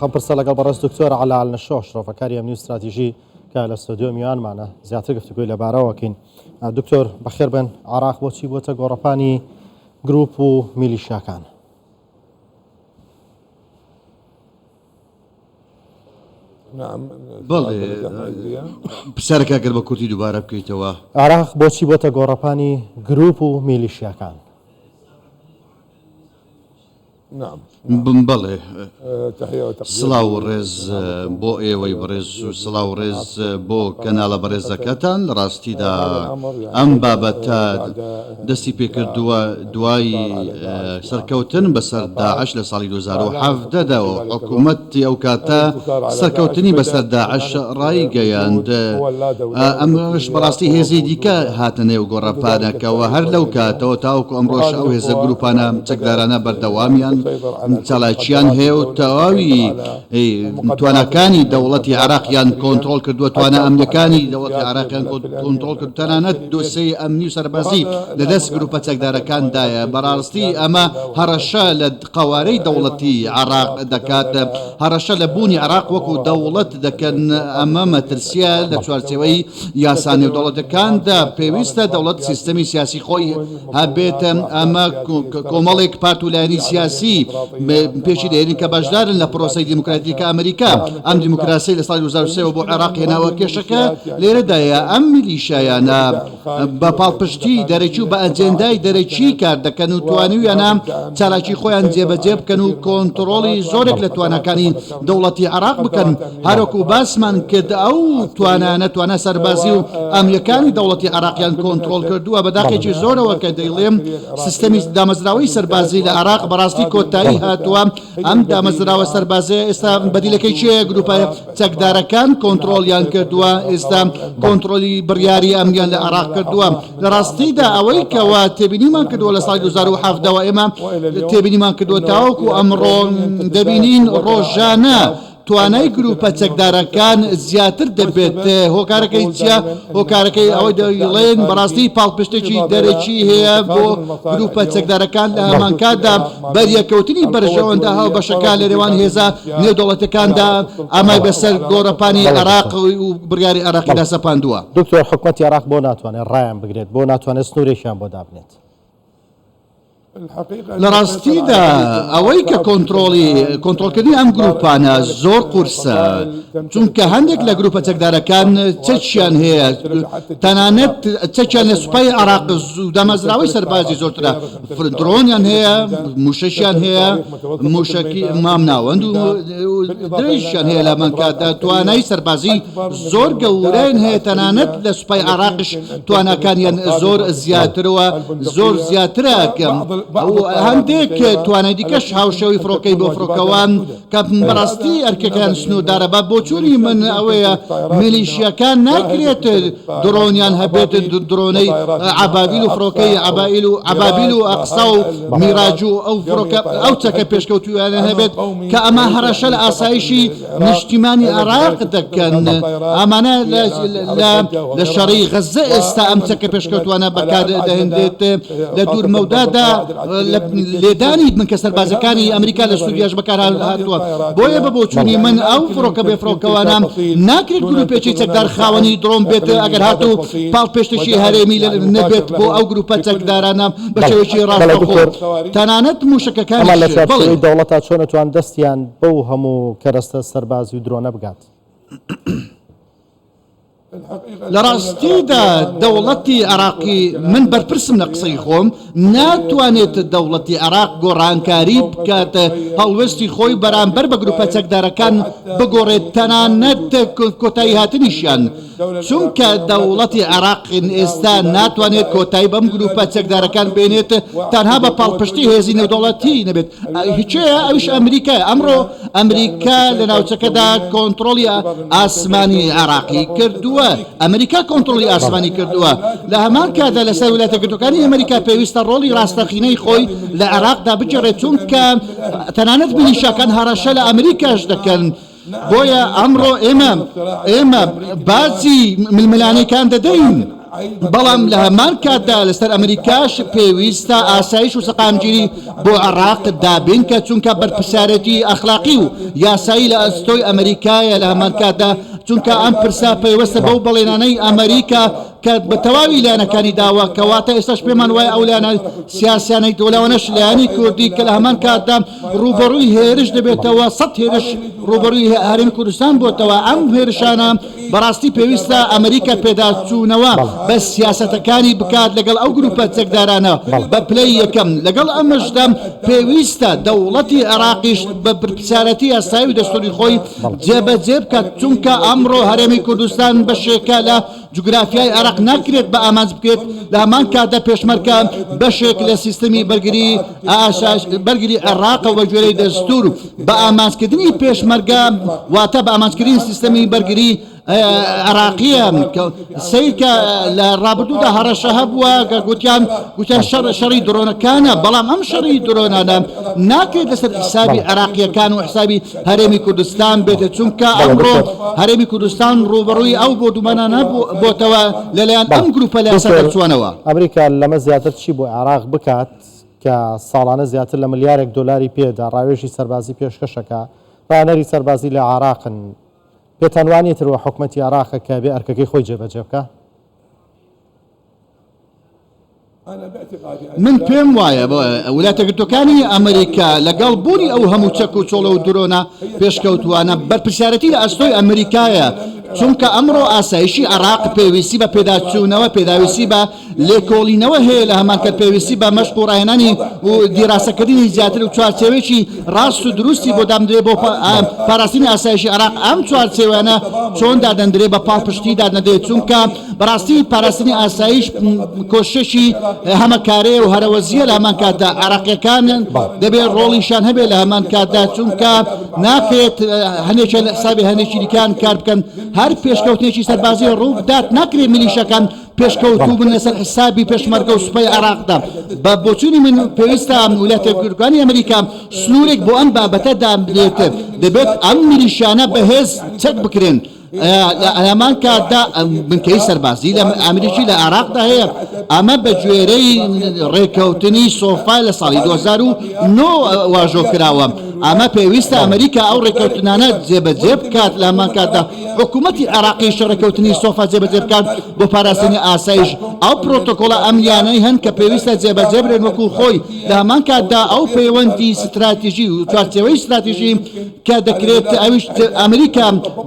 ئەم پرسە لەگەڵ بەڕێز دکتۆر عەلا ئەلنشۆ شرۆڤەکاری ئەمنی و ستراتیژی کە لە ستۆدیۆ میوانمانە زیاتر گفتوگۆی لەبارەوە کەین. دکتۆر بەخێر بێن. عێراق بۆچی بووەتە گۆڕەپانی گروپ و میلیشیاکان؟ بەڵێ پرسیارەکە گەر بە کورتی دووبارە بکەیتەوە. عێراق بۆچی بۆتە گۆڕەپانی گروپ و میلیشیاکان؟ بەڵێ سڵاو و ڕێز بۆ ئێوەی بەڕێز و سڵاو و ڕێز بۆ کەناڵە بەڕێزەکەتان لە ڕاستیدا ئەم بابەتە دەستی پێکردووە دوای سەرکەوتن بەسەر داعش لە ساڵی 2017 دا و حکوومەتی ئەو کاتە سەرکەوتنی بەسەر داعش ڕایگەیاند ئەمەش بەڕاستی هێزی دیکە هاتە نێو گۆڕەپانەکەوە، هەر لەو کاتەوە تاوەکو ئەمڕۆش ئەو هێزە گروپانە چەکدارانە بەردەوامیان چالاکییان هەیە و تەواوی تواناکانی دەوڵەتی عێراقیان کۆنترۆڵ کردووە، توانا ئەمنییەکانی دەوڵەتی عێراقیان کۆنترۆڵ کرد، تەنانەت دۆسێی ئەمنی و سەربازی لە دەست گروپە چەکدارەکاندایە، بەڕاستی ئەمە هەڕەشە لە قەوارەی دەوڵەتی عێراق دەکات، هەڕەشە لە بوونی عێراق وەکو دەوڵەت دەکەن، ئەمە مەترسییە لە چوارچێوەی یاسا نێودەوڵەتیەکاندا، پێویستە دەوڵەت سیستەمی سیاسی خۆی هەبێت، ئەمە کۆمەڵێک پارت و لایەنی سیاسی پێشی دەهێنین کە بەشدارن لە پرۆسەی دیموکراتی کە ئەمریکا ئەم دیموکراسی لە ساڵی 2003 بۆ عێراق هێناوە، کێشەکە لێرەدایە ئەم میلیشیایانە بە پاڵپشتی دەرەکی و بە ئەجێندای دەرەکی کار دەکەن و توانیویانە چالاکی خۆیان جێبەجێ بکەن و کۆنتڕۆڵی زۆرێک لە تواناکانی دەوڵەتی عێراق بکەن، هەروەکو باسمان کرد ئەو توانانە توانا سەربازی و ئەمنیەکانی دەوڵەتی عێراقیان کۆنتڕۆڵ کردووە، بە داخێکی زۆرەوە کە دەیڵێم سیستەمی دامەزراوەی سەربازی لە عێراق بەڕاستی کۆتایی هاتووە، ئەم دامەزراوە سەربازیە ئێستا بەدیلەکەی کێیە؟ گروپە چەکدارەکان کۆنتڕۆڵیان کردووە، ئێستا کۆنتڕۆڵی بڕیاری ئەمنیان لە عێراق کردووە. لە ڕاستیدا ئەوەی کەوا تێبینیمان کردووە لە ساڵی 2017 وە ئێمە تێبینیمان کردووە تاوەکو ئەمڕۆ دەبینین ڕۆژانە توانای گروپە چەکدارەکان زیاتر دەبێت هۆکارەکەی چییە؟ هۆکارەکەی ئەوەی دەڵێن بەڕاستی پاڵپشتێکی دەرەکی هەیە بۆ گروپە چەکدارەکان لە هەمانکاتدا بەریەکەوتنی بەرژەوەندە هاوبەشەکان لە نێوان هێزە نێودەوڵەتیەکاندا ئەمای بەسەر گۆڕەپانی عێراق و بڕیاری عێراقیدا سەپاندووە. دکتۆر حکومەتی عێراق بۆ ناتوانێت ڕایان بگرێت؟ بۆ ناتوانێت سنوورێکیان بۆ دابنێت؟ لە ڕاستیدا ئەوەی کە کۆنترۆڵی کۆنترۆڵکردنی ئەم گروپانە زۆر قورسە، چونکە هەندێک لە گروپە چەکدارەکان چەکیان هەیە، تەنانەت چەکیان لە سوپای عێراق و دامەزراوەی سەربازی زۆرترە، درۆنیان هەیە، مووشەکیان هەیە، مووشەکی مامناوەند و درێژیان هەیە لە هەمانکاتدا توانای سەربازی زۆر گەورەیان هەیە، تەنانەت لە سوپای عێراقیش تواناکانیان زۆر زیاترەوە زۆر زیاترە هەندێک توانای دیکەش هاوشێوەی فڕۆکەی بۆ فڕۆکەوان کە بەڕاستی ئەرکەکان سنووردارە بە بۆچوونی من ئەوەیە میلیشیاکان ناکرێت درۆنیان هەبێت درۆنەی عەبابیل و فڕۆکەی عەبائیل و عەبابیل و ئەقسا و میراج و ئەو فڕۆکە ئەو چەکە پێشکەوتوویانە هەبێت کە ئەمە هەڕەشە لە ئاسایشی نیشتیمانی عێراق دەکەن ئەمانە لە شەڕی غەززە ئێستا ئەم چەکە پێشکەوتوانە بەکار دەهێنرێت لە دوور مەودادا لێدانی بنکە سەربازەکانی ئەمریکا لە سووریاش بەکار هاتووە بۆیە بە بۆچوونی من ئەو فڕۆکە بێفڕۆکەوانە ناکرێت گروپێکی چەکدار خاوەنی درۆن بێت ئەگەر هاتوو پاڵپشتێکی هەرێمی نەبێت بۆ ئەو گروپە چەکدارانە بە شێوەیەکی ڕاستەوخۆ تەنانەت مووشەکەکانیش ئەمان لە چوارچێوەی دەوڵەتا چۆن ئەتوان دەستیان بەو هەموو کەرەستە سەربازی و درۆنە بگات؟ لە ڕاستیدا دەوڵەتی عێراقی، من بەرپرسم لە قسەی خۆم، ناتوانێت دەوڵەتی عێراق گۆڕانکاری بکات، هەڵوێستی خۆی بەرامبەر بە گروپە چەکدارەکان بگۆڕێت، تەنانەت کۆتاییهاتنیشیان، چونکە دەوڵەتی عێراق ئێستا ناتوانێت کۆتایی بەم گروپە چەکدارەکان بێنێت تەنها بە پاڵپشتی هێزی نێودەوڵەتی نەبێت، کێیە؟ ئەویش ئەمریکایە، ئەمڕۆ ئەمریکا لە ناوچەکەدا کۆنتڕۆڵی ئاسمانی عێراقی کردووە، ئەمریکا کۆنتڕۆڵی ئاسمانی کردووە، لە هەمان کاتدا لەسەر ویلایەتە یەکگرتووەکانی ئەمریکا پێویستە ڕۆڵی ڕاستەقینەی خۆی لە عێراقدا بگێڕێت، چونکە تەنانەت میلیشاکان هەڕەشە لە ئەمریکاش دەکەن، بۆیە ئەمڕۆ ئێمە ئێمە باجی ململانێکان دەدەین. بەڵام لە هەمان کاتدا لەسەر ئەمریکاش پێویستە ئاسایش و سەقامگیری بۆ عێراق دابین کە چونکە بەرپرسیارێتی ئەخلاقی و یاسایی لە ئەستۆی ئەمریکایە لە هەمان کاتدا چونکە ئەم پرسە پەیوەستە بەو بەڵێنانەی ئەمریکا کە بە تەواوی لایەنەکانی داوە کەواتە ئێستاش پێمان وایە ئەو لایەنە سیاسیانەی لەوانەش لایەنی کوردی کە لە هەمان کاتدا ڕووبەڕووی هێرش دەبێتەوە سەد هێرش ڕووبەڕووی هەرێمی کوردستان بۆتەوە ئەم هێرشانە بەڕاستی پێویستە ئەمریکا پێداچوونەوە بە سیاسەتەکانی بکات لەگەڵ ئەو گروپە چەکدارانە بە پلەی یەکەم، لەگەڵ ئەمەشدا پێویستە دەوڵەتی عێراقیش بە بەرپرسیارێتی یاسایی و دەستوری خۆی جێبەجێ بکات، چونکە ئەمڕۆ هەرێمی کوردستان بەشێکە لە جوگرافیای عێراق ناکرێت بە ئامانج بکرێت، لە هەمان کاتدا پێشمەرگە بەشێک لە سیستمی بەرگری بەرگری عێراقە بەگوێرەی دەستور و بە ئامانجکردنی پێشمەرگە واتە بە ئامانجکردنی سیستەمی بەرگری عێراقیە سیرکە لە ڕابردوودا هەڕەشە هەبووە کە گوتیان گوتیان شەڕ شەڕی درۆنەکانە بەڵام ئەم شەڕی درۆنانە ناکرێت لەسەر حسابی عێراقیەکان و حسابی هەرێمی کوردستان بێت چونکە ئەمڕۆ هەرێمی کوردستان ڕووبەڕووی ئەو بۆردومانانە بۆتەوە لەلایەن ئەم گروپە لە یاسا دەرچووانەوە. ئەمریکا لەمە زیاتر چی بۆ عێراق بکات کە ساڵانە زیاتر لە ملیارێک دۆلاری پێدا ڕاوێژی سەربازی پێشکەشەکا، ڕانەری سەربازی لە عێراقن، پێتان وانیە تر وە حکومەتی عێراقە کە بێ ئەرکەکەی خۆی جێبەجێ بکا؟ من پێم وایە ویلایەتە یەکگرتووەکانی ئەمریکا لەگەڵ بوونی ئەو هەموو چەک و چۆڵە و درۆنە پێشکەوتووانە بەرپرسیارێتی لە ئەستۆی ئەمریکایە چونکە ئەمڕۆ ئاسایشی عێراق پێویستی بە پێداچوونەوە پێداویستی بە لێکۆڵینەوە هەیە لە هەمان کات پێویستی بە مەشق و ڕاهێنانی و دیراسەکردنی زیاتر و چوارچێوەیەکی ڕاست و دروستی بۆ دابندرێ بۆ پاراستنی ئاسایشی عێراق ئەم چوارچێوانە چۆن دادەندرێ بە پاڵپشتی دادنەدرێت چونکە بەڕاستی پاراستنی ئاسایش کۆششێکی هەمەکارەیە و هەرەوەزییە لە هەمان کاتدا عێراقیەکان دەبێت ڕۆڵیشان هەبێت لە هەمان کاتدا چونکە ناکرێت هەنێکیان لە حسابی هەنێکی دیکان کار بکەن هەر پێشکەوتنێکی سەربازی ڕوو بدات ناکرێت میلیشەکان پێشکەوتوو بن لەسەر حسابی پێشمەرگە و سوپای عێراقدا بە بۆچوونی من پێویستە ویلایەتە یەکگرتووەکانی ئەمریکا سنوورێک بۆ ئەم بابەتە دابنێت دەبێت ئەم میلیشیانە بەهێز چەک بکرێن لە هەمان کاتدا بنکەی سەربازی لە ئەمریکی لە عێراقدا هەیە ئەمە بە گوێرەی ڕێککەوتنی سۆفا لە ساڵی 2009 واژۆ کراوە ئەمە پێویستە ئەمریکا ئەو ڕێککەوتنانە جێبەجێ بکات لە هەمان کاتدا حکوومەتی عێراقیش ڕێککەوتنی سۆفا جێبەجێ بکات بۆ پاراستنی ئاسایش ئەو پرۆتۆکۆڵە ئەمنیانەی هەن کە پێویستە جێبەجێ برێن وەکو خۆی لە هەمان کاتدا ئەو پەیوەندی ستراتیژی و چوارچێوەی ستراتیژی کە دەکرێت ئەویش ئەمریکا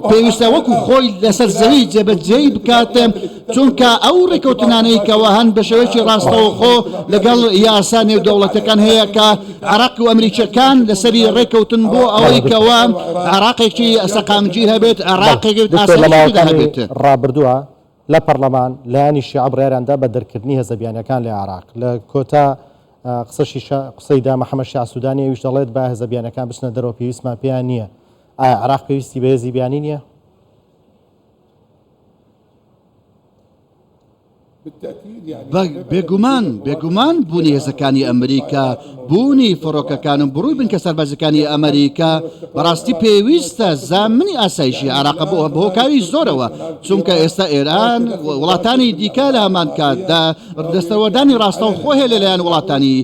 پێویستە وەکو خۆی لەسەر زەوی جێبەجێی بکات چونکە ئەو ڕێکەوتنانەی کەەوە هەن بە شێوەیەکی ڕاستەوخۆ لەگەڵ یاسا نێودەوڵەتەکان هەیە کە عراق و ئەمریکیەکان لەسەری ڕێکەوتن بۆ ئەوەی کەەوە عراقێکی سەقامگیر هەبێت عراقێک هەبێت. ڕابردووە لە پەڕلەمان لایەنی شیعە بڕیاریان دا بە دەرکردنی هێزە بیانیەکان لە عێراق لە کۆتا قسەشی قسەیدا محەمەد شیاع سودانی ئەویش دەڵێت با هێزە بیانیەکان بچنە دەرەوە پێویستمان پێیان نییە ئایا عێراق پێویستی بە هێزی بیانی نییە؟ بێگومان بێگومان بوونی هێزەکانی ئەمریکا بوونی فڕۆکەکان و بڕووی بنکە سەربازەکانی ئەمریکا بەڕاستی پێویستە زامنی ئاسایشی عێراق بۆ هۆکاری زۆرەوە چونکە ئێستا ئێران وڵاتانی دیکە لە هەمان کاتدا دەستەوەردانی ڕاستەوخۆ هەیە لەلایەن وڵاتانی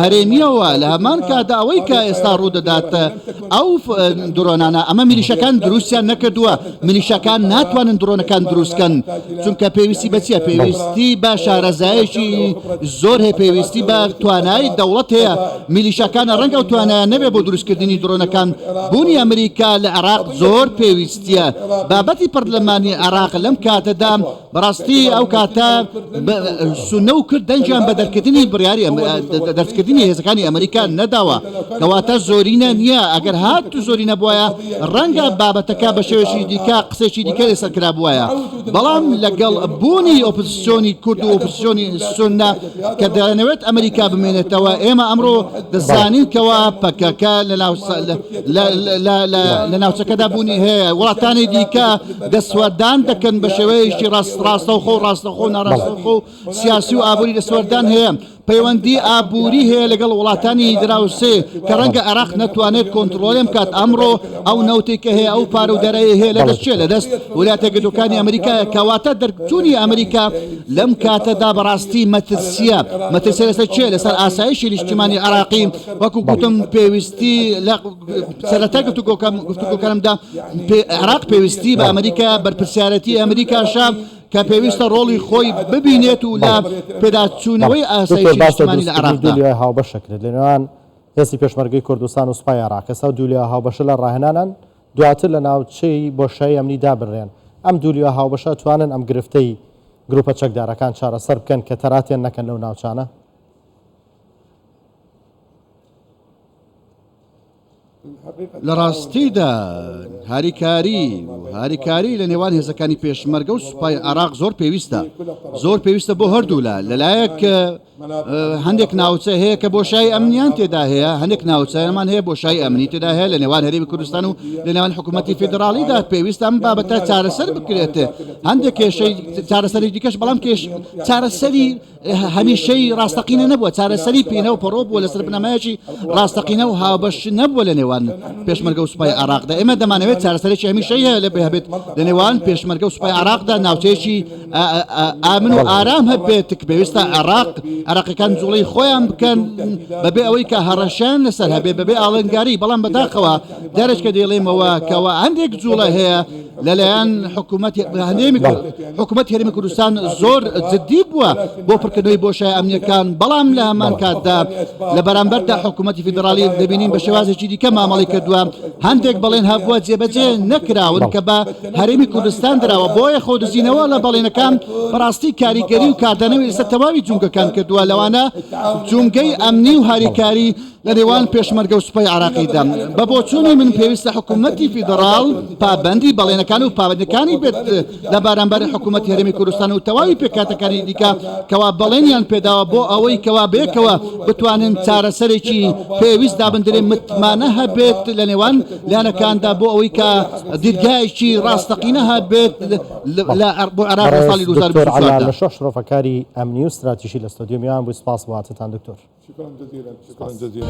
هەرێمییەوە لە هەمان کاتدا ئەوەی کە ئێستا ڕوودەدات ئەو درۆنانە ئەمە میلیشەکان دروستیان نەکردووە میلیشەکان ناتوانن درۆنەکان دروستکەن چونکە پێویستی بە چییە پێویستی بە شارەزایەکی زۆر هەیە پێویستی بە توانای دەوڵەت هەیە میلیشەکان ڕەنگە ئەو توانایان نەبێ بۆ دروستکردنی درۆنەکان بوونی ئەمریکا لە عێراق زۆر پێویستیە بابەتی پەرلەمانی عێراق لەم کاتەدا بەڕاستی ئەو کاتە سونە و کرد دەنگیان بە دەرکردنی بڕیاری دەرکردنی هێزەکانی ئەمریکا نەداوە کەواتە زۆرینە نییە ئەگەر هات و زۆرینە بواە ڕەنگە بابەتەکە بە شێوەیەکی دیکە قسێکی دیکە لەسەر کرابوایە بەڵام لەگەڵ بوونی ئۆپۆزسیۆنی کورد و ئۆپۆزسیۆنی سونە کە دەیانەوێت ئەمریکا بمێنێتەوە ئێمە ئەمڕۆ دەزانین کەوا پەکەکە لە ناوچەکەدا بوونی هەیە وڵاتانی دیکە دەستوەردان دەکەن بە شێوەیەکی ڕاست ڕاستەوخۆ و ڕاستەوخۆ و ناڕاستەوخۆ و سیاسی و ئابووری دەستوەردان هەیە پەیوەندی ئابووری هەیە لەگەڵ وڵاتانی دراوسێ کە ڕەنگە عێراق نەتوانێت کۆنتڕۆڵ. کۆنترۆڵیان بکات. ئەمڕۆ ئەو نەوتەی کە هەیە، ئەو پارە و دارایی هەیە لە دەست کێ؟ لە دەست ویلایەتە یەکگرتووەکانی ئەمریکایە. کەواتە دەرچوونی ئەمریکا لەم کاتەدا بەڕاستی مەترسییە. مەترسیە لەسەر کێ؟ لەسەر ئاسایشی نیشتیمانی عێراقی. وەکو گوتم پێویستی لە سەرەتای گفتوگۆکانمدا عێراق پێویستی بە ئەمریکا، بەرپرسیارەتی ئەمریکاشە کە پێویستە ڕۆڵی خۆی ببینێت و لە پێداچوونەوەی ئاسایشی نیشتمانی لە عێراقدا. دوو لیوای هاوبەش ئەکرێت لە نێوان هێزی پێشمەرگەی کوردستان و سوپای عێراق، ئێستا دوو لیوا هاوبەشە لە ڕاهێنانان دواتر لە ناوچەی بۆشایی ئەمنی دابنرێن، ئەم دوو لیوا هاوبەشە ئەتوانن ئەم گرفتەی گروپە چەکدارەکان چارەسەر بکەن کە تەراتێن نەکەن لەو ناوچانە؟ لە ڕاستیدا هاریکاری و هاریکاری لە نێوان هێزەکانی پێشمەرگە و سوپای عێراق زۆر پێویستە زۆر پێویستە بۆ هەردوولا لەلایەک هەندێک ناوچە هەیە کە بۆشای ئەمنیان تێدا هەیە هەندێک ناوچەمان هەیە بۆشای ئەمنی تێدا هەیە لە نێوان هەرێمی کوردستان و لە نێوان حکوومەتی فیدراڵیدا پێویستە ئەم بابەتە چارەسەر بکرێت هەندێک کێشەی چارەسەری دیکەش بەڵام کێش چارەسەری هەمیشەی ڕاستەقینە نەبووە، چارەسەری پینە و پەڕۆ بووە لەسەر بنەمایەکی ڕاستەقینە و هاوبەش نەبووە لە نێوان پێشمەرگە و سوپای عێراقدا. ئێمە دەمانەوێت چارەسەرێکی هەمیشەیی هەبێت لە نێوان پێشمەرگە و سوپای عێراقدا، ناوچەیەکی ئامن و ئارام هەبێت کە پێویستە عێراق عێراقیەکان جوڵەی خۆیان بکەن بەبێ ئەوەی کە هەڕەشەیان لەسەر هەبێت، بەبێ ئاڵنگاری. بەڵام بەداخەوە جارێکە دەیڵێمەوە کەوا هەندێک جوڵە هەیە لەلایەن حکوومەتی هەرێمی حکوومەتی هەرێمی کوردستان زۆر جددی بووە بۆ پڕکردنەوەی بۆشای ئەمنیەکان، بەڵام لە هەمان کاتدا لە بەرامبەردا حکوومەتی فیدراڵی دەبینین بە شێوازێکی دیکە مامەڵەی کردووە، هەندێک بەڵێن هەبووە جێبەجێ نەکراون کە بە هەرێمی کوردستان دراوە، بۆیە خۆدزینەوە لە بەڵێنەکان بەڕاستی کاریگەری و کاردانەوەی لەسەر تەواوی جومگەکان کردووە، لەوانە جومگەی ئەمنی و هاریکاری لە نێوان پێشمەرگە و سوپای عێراقیدا. بە بۆچوونی من پێویستە حکوومەتی فیدڕاڵ پابەندی بەڵێنەکان و پابەندییەکانی بێت لە بەرامبەر حکوومەتی هەرێمی کوردستان و تەواوی پێکهاتەکانی دیکە کەوا بەڵێنیان پێداوە بۆ ئەوەی کەوا بەیەکەوە بتوانن چارەسەرێکی پێویست دابندرێ متمانە هەبێت لە نێوان لایەنەکاندا بۆ ئەوەی کە دیدگایەکی ڕاستەقینە هەبێت لە بۆ عێراق لە بەڕێز ساڵی دکتۆر عەلا 2024 دا. لەشۆ شرۆڤەکاری ئەمنی و ستراتیژی لە ستۆدیۆ میوان بووی سپاس بۆ هاتنتان دکتۆر. شكرا جزيلا شكرا جزيلا.